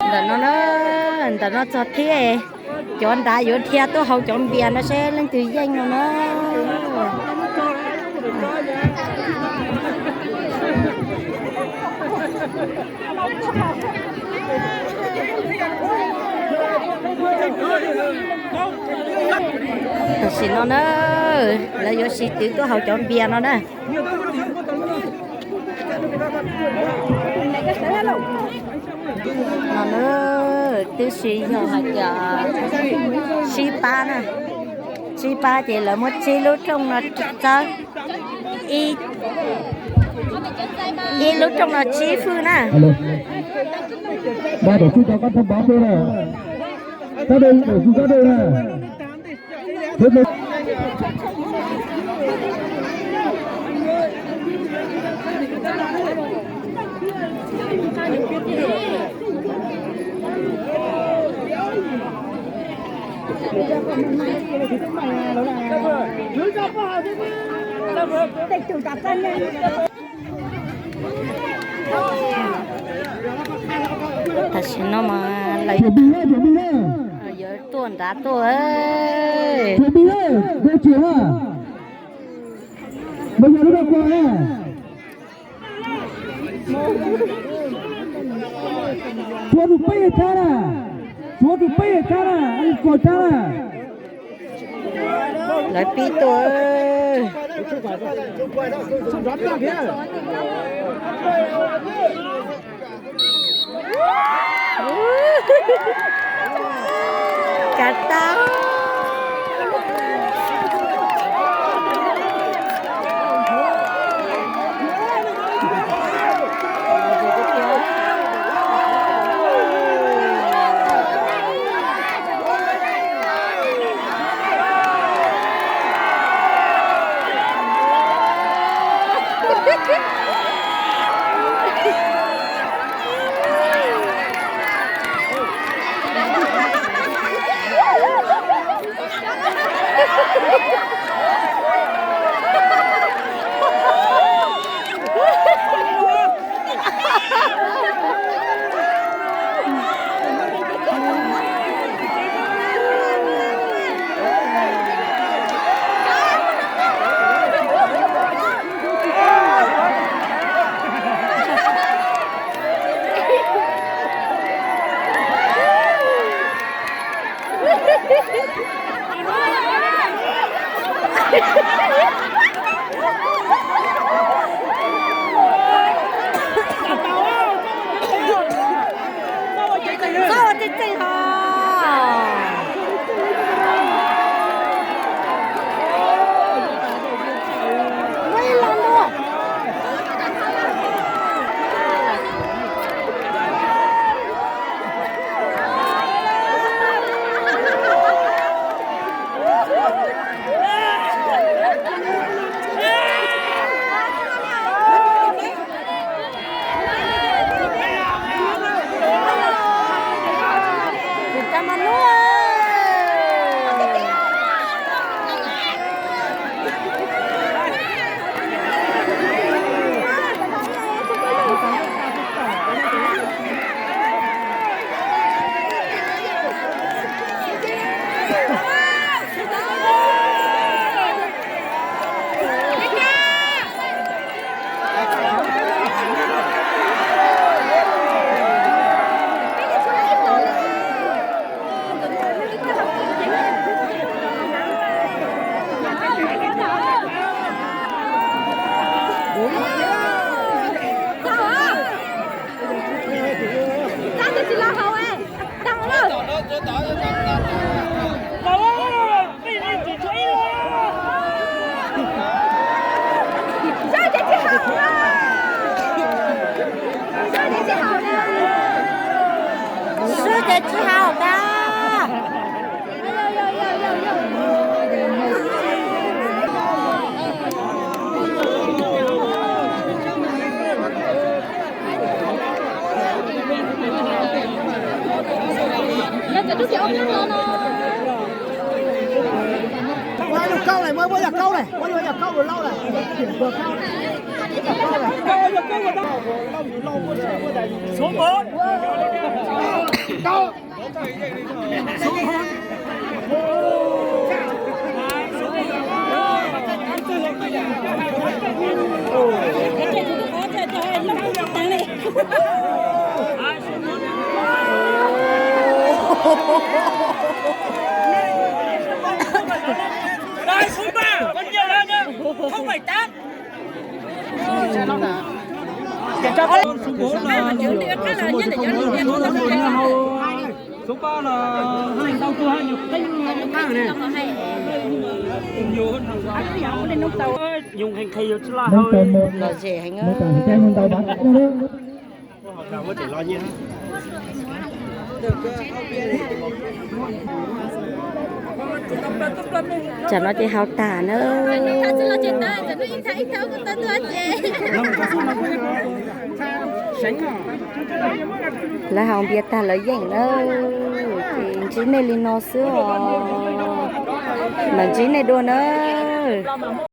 Ntawm no na, ntawm no txog thiab, cov nrad yuav dhia tuaj haus cov npias no seb leej twg yeej no na. Tam sim no na, lawv yuav sib twv tuaj haus cov npias no na. No na, twb sib yog hais tias tsib pab na, tsib pab ces lawv muab tsib lub rooj no txawb, ib lub rooj no tsib fwj na. Tam sim no mas lawv yuav tuaj nrad tuaj. Suav tus peb txhab na, Suav tus peb txhab na, Suav txhab na. Lawv pib tuaj. Kav tau. Swb ces tsis haus tag. Muab yog kaub lawm, muab yog kaub lawm, lauj lawm. Muab yog kaub lawm. Lom zem heev. Tsam no ces haus tag na. Lawv haus npias tag lawv yeem na. Ces ntsib nej li no xwb os. Mam ntsib nej dua na.